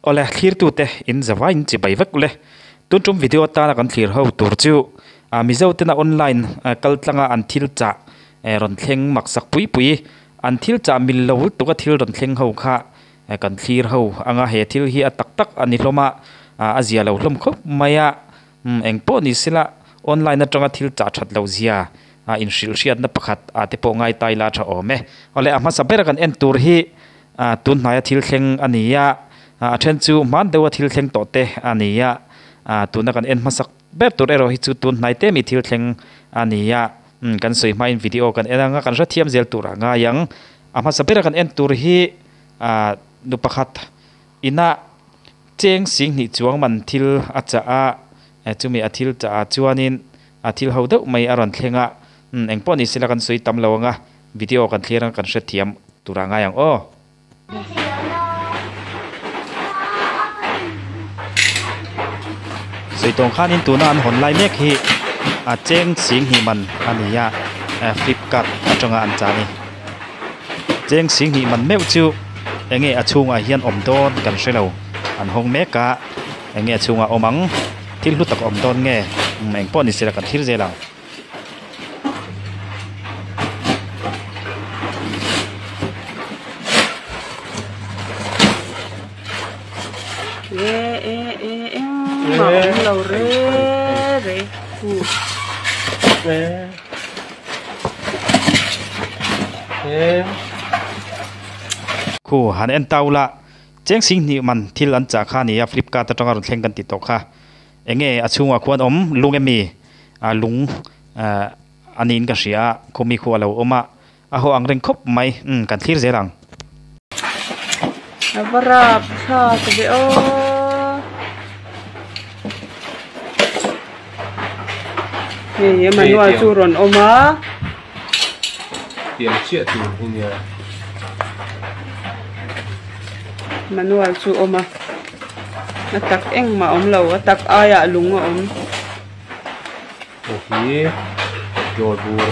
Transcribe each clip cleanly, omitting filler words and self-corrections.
Awle thlirtute in zavai in chibai vek ule. Tun tum video atana kan thlir ho tur chu ah Mizo tena online kal tlanga an thil chah rawn thleng maksak pui pui an thil chah mil lo lutuk a thil rawn thleng ho kha kan thlir ho anga he thil hi a tak tak a ni hlawm a a zia lo hlawm khawp mai a eng pawh ni sela online atanga thil chah that loh zia a inhrilh hriatna pakhat ah te pawh ngai tai la a tha awm e. Awle a hmasa bera kan en tur hi ah tun hnaia thil thleng a ni a, a then chu hman deuha thil thleng tawh te a ni a, ah tuna kan en hmasak ber tur erawh hi chu tun hnai te mi thil thleng a ni a, umm kan sawi hmain video kan en anga kan hrethiam zel tur a ngai ang. A hmasa bera kan en tur hi ah nu pakhat ina cheng sing hnih chuang man thil a chah a, chumi a thil chah ah chuanin a thil ho deuh mai a rawn thleng a, umm engpawh ni sela kan sawi tam lo anga video kan thlir anga kan hrethiam tur a ngai ang aw. Sawi tawng khanin tuna an hawn lai mek hi a cheng sing hnih man a ni a, flipkart atanga an chah a ni. Cheng sing hnih man meuh chu enge a chhungah hian awm dawn kan hre lo, an hawng mek a. Enge a chhungah awm ang? Thil hlu tak awm dawn nge? Umm eng pawh ni sela kan thlir zel ang. E e e engmah awm lo re re hu. Khu han en tau la. Cheng sing hnih man thil an chah kha a ni a, Flipkart atanga rawn thleng kan ti tawh kha. Enge a chhungah khuan awm lung emi a lung ah a niin ka hria a, khawmi khu a lo awm a, a haw ang reng khawp mai, umm kan thlir zel ang. A va rap thlak ve aw. Hei a manual chu rawn awm a. Tiang chiah tur hi nia. Manual chu awm a. A tak engmah awm lo, a tak aiah lung a awm. Hei hi petrol bur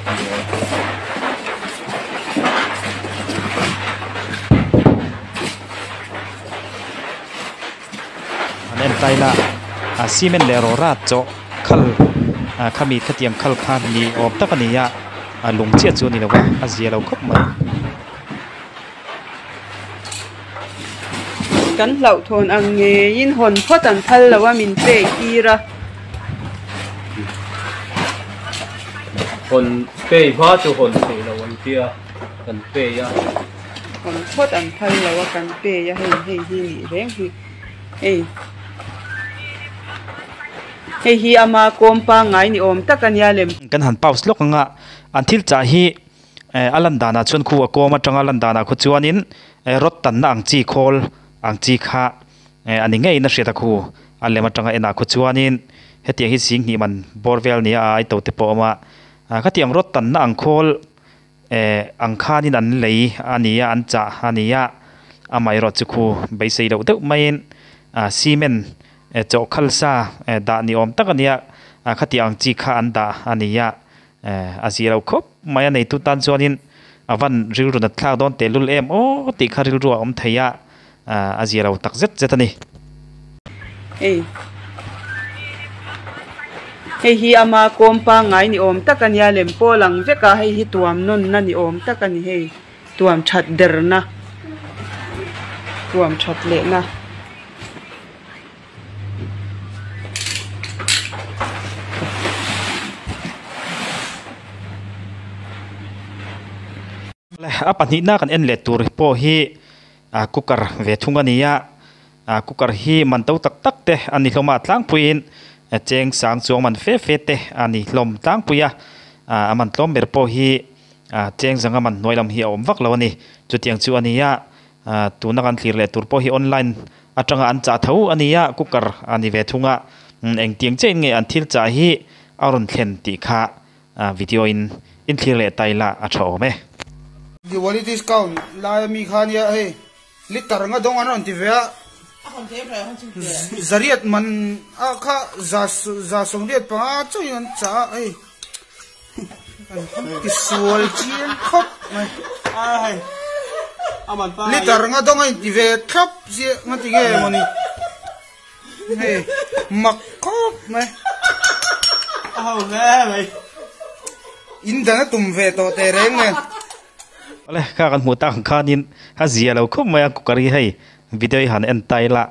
a ni a. An en taila a cement leh rawra chawh khal ah khami khatiang khal kha ni awm tak a ni a a lung chiah chu a ni lo va a zia lo khawp mai. Kan hlauhthawn ang ngeiin hawn phawt an phal lo a min pek tir a. Hawn pei hma chu hawn theih loh an tia kan pei a. Hawn phawt an phal lo a kan pei a hei hei hi nih reng hi hei hei hi ama kawm pangngai ni awm tak a nia lem. Kan han pause lawk ang a, an thil chah hi a lan danah chuan khu a kawm atanga lan danah khaw chuanin rod tanna ang chi khawl ang chi kha a ni ngeiin a hriat a khu a lem atanga enah khaw chuanin hetiang hi zing hnih man bawr vel nia a ai to te pawh a awm a, khatiang rod tanna ang khawl Eh ang khanin an lei a ni a, an chah a ni a, amaherawh chu khu beisei loh deuh maiin ah cement eh chawh khal sa eh dah ni awm tak a nia, ah khati ang chi kha an dah a ni a, eh a zia lo khawp mai a neitu tan chuanin a van rilru nat thlak dawn tehlul em aw tih kha rilru a awm thei a, ah a zia lo tak zet zet a ni. Hei hei hi ama kawm pangngai ni awm tak a nia lem pawh a lang vek a hei hi tuam nawnna ni awm tak a ni hei tuam that derna tuam that lehna. A pahnihna kan en leh tur pawh hi cooker ve thung a ni a. Ah cooker hi man to tak tak te a ni hlawm a tlangpuiin cheng sang chuang man fe fe te a ni hlawm tlangpui a ah a man tlawm ber pawh hi ah cheng zanga man hnuai lam hi a awm vak lo a ni chutiang chu a ni a ah tuna kan thlir leh tur pawh hi online atanga an chah tho a ni a cooker a ni ve thung a engtiang chiahin nge an thil chah hi a rawn thlen tih kha ah video in in thlir leh ta ila a tha awm e. Diwali discount lai ami kha nia hei. Liter nga dawng an rawn ti ve a, zariat man a kha za sawmriat panga chauhin an chah a hei an ti sual chiang khawp mai. Liter nga dawng a inti ve thlap ziah nga ti nge mawni hei mak khawp mai. A ho hle mai. In dan a tum ve tawh teh reng nen. Awle kha kan hmuh tak ang khanin a zia lo khawp mai a cooker hi hei video hi han en ta ila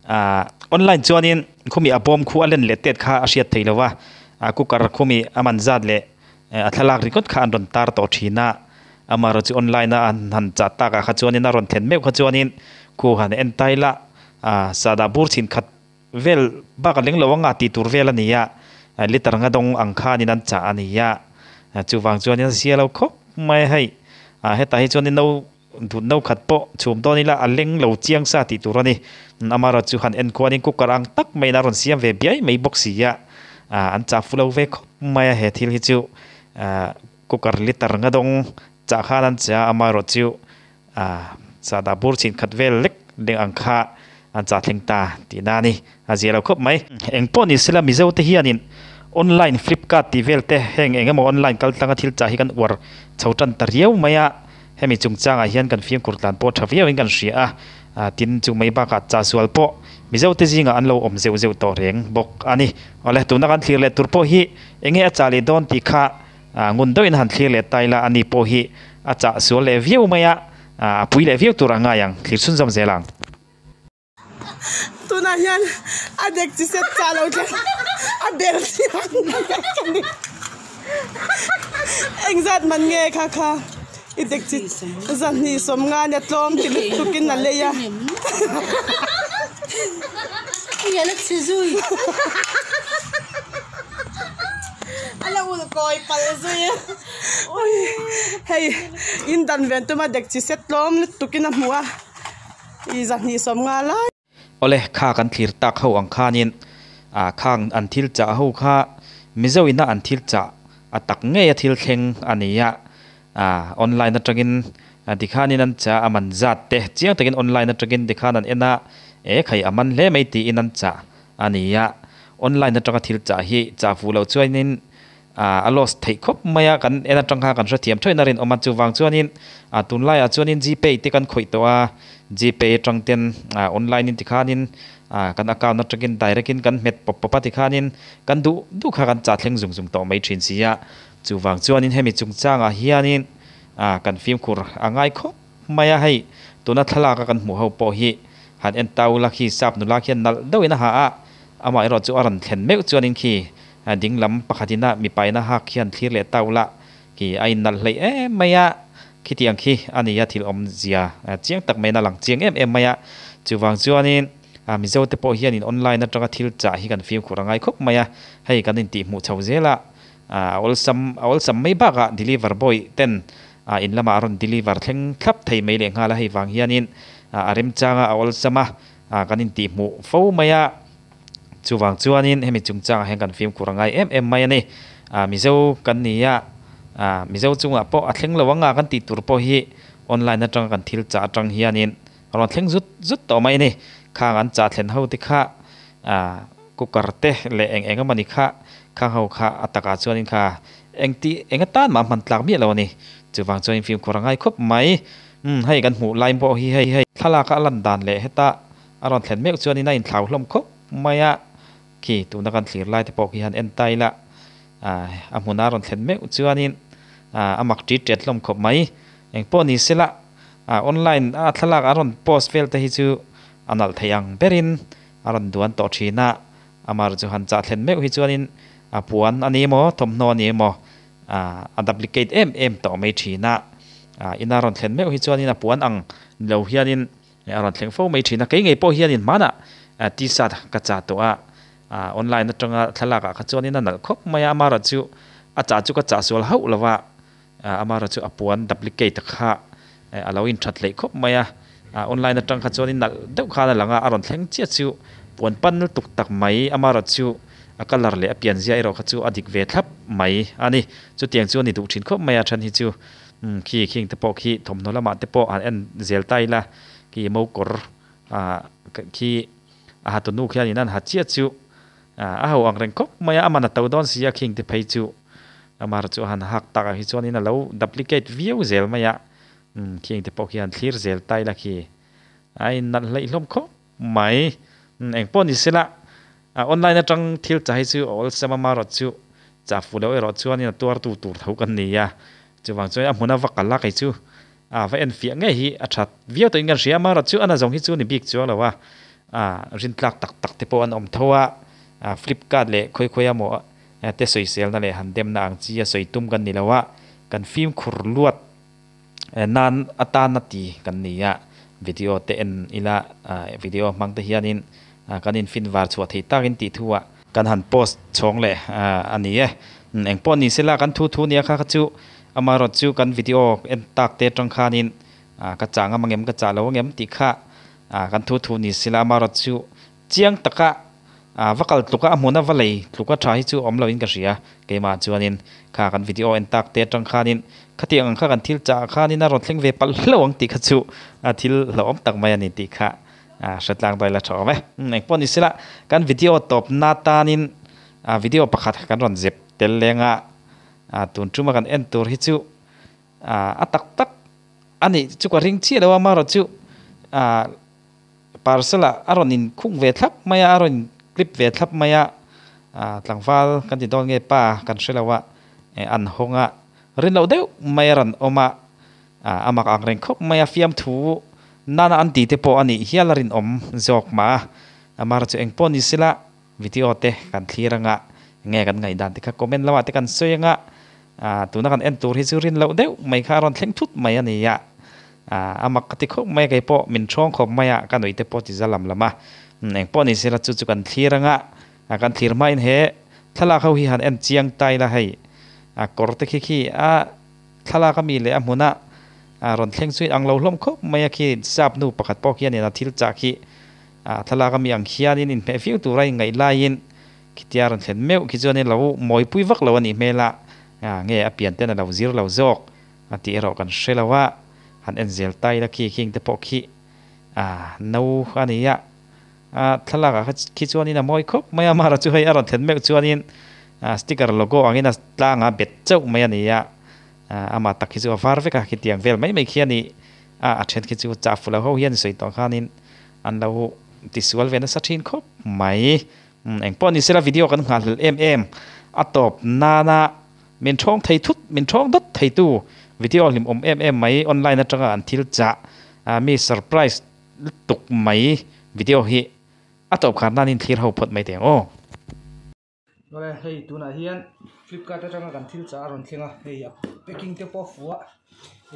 ah online chuanin khumi a bawm khu a len leh tet kha a hriat theih loh a ah cooker khumi a man zat leh a thlalak ringawt kha an rawn tar tawh thin a amaherawh chu online a an han chah tak ah kha chuanin a rawn thlen meuh kha chuanin khu han en ta ila ah sahdah bur chhin khat vel bak a leng lo anga tih tur vel a ni a liter nga dawng ang khanin an chah a ni a chuvang chuanin a zia lo khawp mai a hei ah hetah hi chuanin no Dut no khat pawh chhum dawn ila a leng lo chiang sa tih tur a ni. Amaherawh chu han en khuanin cooker ang tak maiin a rawn siam ve biai mai bawk si a, an chah fu lo ve khawp mai a he thil hi chu cooker liter nga dawng chah khan an che a, amaherawh chu sahdah bur chhin khat vel lek leng ang kha an chah thleng ta tihna a ni. A zia lo khawp mai. Eng pawh ni sela Mizo te hianin online flipkart tih vel te heng eng emaw online kal tlanga thil chah hi kan uar chho tan ta riau mai a. Hemi chungchangah hian kan fimkhur tlan pawh tha viauin kan hria a, tin chu mai bakah chahsual pawh Mizote zingah an lo awm zeuh zeuh tawh reng bawk a ni. Awle, tuna kan thlir leh tur pawh hi enge a chah leh dawn tih kha ngun deuhin han thlir leh ta ila ani pawh hi a chahsual leh viau mai a, a pui leh viau tur a ngai ang, thlir chhunzawm zel ang. Tunah hian a dek chi set chah lo thleng a bel chiang engzat man nge kha kha i dek chi zahnih sawm nga nia tlawm ti lutuk in a lei a. Hei in dan ven tuma dek chi set tlawm lutuk in a hmu a. I zahnih sawm nga lai. Awle, kha kan thlir tak ho ang khanin ah khang an thil chah ho kha Mizo ina an thil chah a tak ngei a thil thleng a ni a, ah online atangin tikhanin an chah a man zat te chiang takin online atangin tikhan an en a, e khai a man hle mai tiin an chah a ni a, online atanga thil chah hi chah fuh loh chuanin Ah a loss theih khawp mai a, kan en atang kha kan hrethiam theuhin a rinawm a, chuvang chuanin ah tunlaiah chuanin Gpay te kan khawih tawh a, Gpay atang ten ah online in tikhanin ah kan account atangin direct in kan hmet pawp pawp a tikhanin kan duh duh kha kan chah thleng zung zung tawh mai thin si a, chuvang chuanin hemi chungchangah hianin ah kan fimkhur a ngai khawp mai a, hei tuna thlalak a kan hmuh ho pawh hi han en ta ula khi sap nula khian nalh deuhin a ha a, amaherawh chu a rawn thlen meuh chuanin khi Ding lam pakhatina mipaina hak hian thlir leh ta ula khi a innalh hleih em mai a, khitiang khi a nia thil awmzia chiang tak maiin a lang chiang em em mai a. Chuvang chuanin Mizo te pawh hianin online atanga thil chah hi kan fimkhur a ngai khawp mai a, hei kan intihhmuh chho zel a, a awlsam a awlsam mai bakah deliver boy ten in lamah a rawn deliver thleng thlap thei mai leh nghal a, hei vang hianin a remchanga a awlsam a kan intihhmuh fo mai a. Chuvang chuanin hemi chungchangah hian kan fimkhur a ngai em em mai a ni. Ah Mizo kan ni a, ah Mizo chungah pawh a thleng lo anga kan tih tur pawh hi online atanga kan thil chah atang hianin a rawn thleng zut zut tawh mai a ni. Khang an chah thlen ho te kha ah cooker te leh eng eng emawni kha khang ho kha a takah chuanin kha eng tih eng atan mah hman tlak miah lo a ni. Chuvang chuanin fimkhur a ngai khawp mai. Umm hei kan hmuh lai pawh hi hei thlalak a lan dan leh heta A rawn thlen meuh chuanin a inthlau hlawm khawp mai a, khi tuna kan thlir lai te pawh khi han en ta ila, a hmuna a rawn thlen meuh chuanin a mak ṭit ṭet hlawm khawp mai. Engpawh ni sela, online a thlalak a rawn post vel te hi chu a nalh thei ang berin a rawn duan tawh ṭhin a, amah chu han chah thlen meuh hi chuanin a puan a ni emaw thawmhnaw a ni emaw a duplicate em em tawh mai ṭhin a, ina rawn thlen meuh hi chuanin a puan ang lo hianin A rawn thleng fo mai thin a, kei ngei pawh hianin hmanah t-shirt ka chah tawh a, online atanga thlalak ah kha chuanin a nalh khawp mai a, amaherawh chu a chah chu ka chah sual hauh lo va, amaherawh chu a puan duplicate kha a lo inthat hleih khawp mai a, online atang kha chuanin nalh deuh khan a lang a, a rawn thleng chiah chu puan pan lutuk tak mai, amaherawh chu a colour leh a pianzia erawh kha chu a dik ve thlap mai a ni, chutiang chu a ni duh thin khawp mai a, then hi chu. Umm khi khing te pawh khi thawmhnaw lamah te pawh han en zel ta ila khi mokawr ah khi a ha tunu khianin an ha chiah chu ah a ho ang reng khawp mai a a man a to dawn si a khing te phei chu amar chu a han hak tak ah hi chuanin a lo duplicate viau zel mai a. Umm khing te pawh khian thlir zel ta ila khi a innalh hleih hlawm khawp mai. Umm engpawh ni sela a online atang thil cha hi chu a awlsam a marawt chu cha fuh loh erawh chuanin a tuartu tur tho kan ni a. Chuvang chuan a hmuna va kal a kei chu a va enfiah ngei hi a that viau tawhin kan hria a marawt chu a na zawng hi chu ni bik chuang lo a. A rintlak tak tak te pawh an awm tho a, Flipkart leh khawi khawi emaw te sawiselna leh han demna ang chi a sawi tum kan ni lo a, kan fimkhur luat nan atana ti kan ni a, video te en ila video hmang te hianin kan infin var chhuah thei takin tih thu ah kan han post chhawng leh a ni e. Engpawh ni sela kan thu thu nia kha kha chu amaherawhchu chu kan video en tak te atang khanin ka chah ngam angem ka chah lo angem tih kha kan thu thu ni sela amaherawhchu chu chiang taka A va kal tluk a, a hmun a va lei tluk a tha hi chu awm loin ka hria. Keimah chuanin kha kan video en tak te atang khanin khatiang ang kha kan thil chah khanin a rawn thleng ve palh hlauh ang tih kha chu a thil hlauhawm tak mai a ni tih kha a hre tlang daih la tha awm e. Engpawh ni sela kan video tawpna tanin video pakhat kan rawn zep tel leng a, tun tuma kan en tur hi chu a tak tak a nih chu ka ring chiah lo a, amaherawhchu Parcel ah a rawn in khung ve thlap mai a, a rawn in clip ve thlap mai a, ah tlangval kan ti dawn nge pa kan hre lo a, eh an hawng a, rin loh deuh mai a rawn awm a, ah a mak ang reng khawp mai a, fiamthu nana an tih te pawh a nih hial a rinawm zawk mah a, amar chu engpawh ni sela video te kan thlir anga nge kan ngaihdan te kha comment lamah te kan sawi anga ah tuna kan en tur hi chu rin loh deuh mai kha a rawn thleng thut mai a ni a ah a mak ka ti khawp mai a kei pawh min thawng khawp mai a ka nuih te pawh ti za lam lam a eng pawh ni sela chu chu kan thlir anga ah kan thlir hmain he thlalak ho hi han en chiang ta ila hei ah kawr te khi khi a thlalak ami leh a hmuna ah rawn thleng chu ang lo hlawm khawp mai a khi sap nu pakhat pawh khianin a thil chah khi A thlalak ami ang khianin inhmeh viau tura inngaih laiin khitia rawn thlen meuh khi chuanin lo mawipui vak lo a nih hmel a, nge a pian ten a lo zir lo zawk a tih erawh kan hre lo a, han en zel ta ila khi khing te pawh khi a no a ni a, a thlalak ah khi chuanin a mawi khawp mai a, Mara chu hei a rawn thlen meuh chuanin sticker logo angin a tlang a bet chauh mai a ni a, amah tak hi chu a var vek a, khitiang vel mai mai khi a ni a, a then khi chu chah fuh lo ho hian sawi tawh khanin An lo tisual ve nasa thin khawp mai. Engpawh ni sela video kan nghahhlelh em em. A tawp nana min thawng thei thut, min thawng dawt theitu video hlim awm em em mai online atanga an thil chah mi surprise lutuk mai video hi a tawp khar nanin thlir ho phawt mai teh ang aw. Awle hei tunah hian flipkart atanga kan thil chah a rawn thleng a hei a packing te pawh a fuh a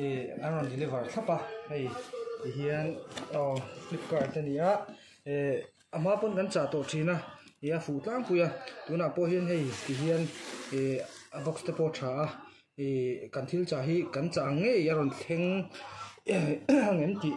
ih an rawn deliver thlap a hei ti hian aw flipkart a ni a ih a hma pawn kan chah tawh thin a ih a fuh tlangpui a tunah pawh hian hei ti hian ih a box te pawh a tha a ih kan thil chah hi kan chah ang ngei a rawn thleng ang em tih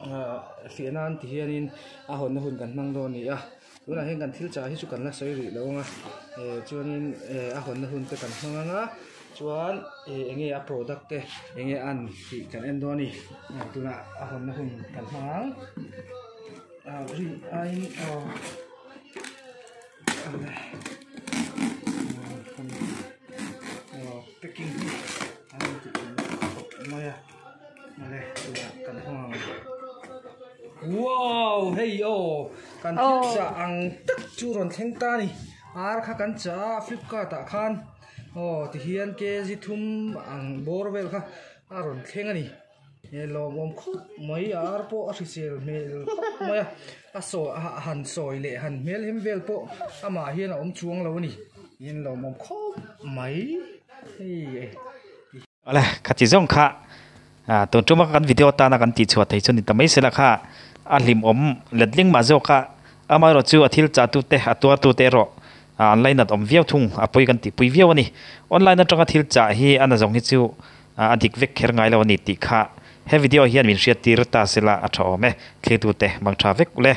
ah fiah nan ti hianin a hawnna hun kan hmang dawn a ni a tunah hian kan thil chah hi chu kan la sawi rih lo ang a eh chuanin eh a hawnna hun te kan hmang ang a chuan eh eng nge a product te eng nge a an tih kan en dawn a ni tunah a hawnna hun kan hmang ang ah rin aiin aw. Packing hi an rawn ti tum khawp mai a awle tunah kan hawng ang wow hei aw kan thil chah ang tak chu rawn thleng ta a ni ar kha kan chah a flipkart ah khan aw tihian kg thum ang bawr vel kha a rawn thleng a ni. He lawmawm khawp mai a ar pawh a hrisel hmel khawp mai a a sawi a han sawi leh han hmel hem vel pawh amah hian a awm chuang lo a ni in lawmawm khawp mai hei. Awle khati zawng kha ah tun tuma kan video atana kan tih chhuah thei chu ni ta mai sela kha a hlimawm letling mah zawk a amaherawh chu a thil chah tute a tuar tute erawh ah an lainat awm viau thung a pawi kan tihpui viau a ni online atanga thil chah hi a na zawng hi chu A dik vek kher ngai lo a ni tih kha he video hian min hriat tir ta sela a tha awm e. Thlirtute mang tha vek ule.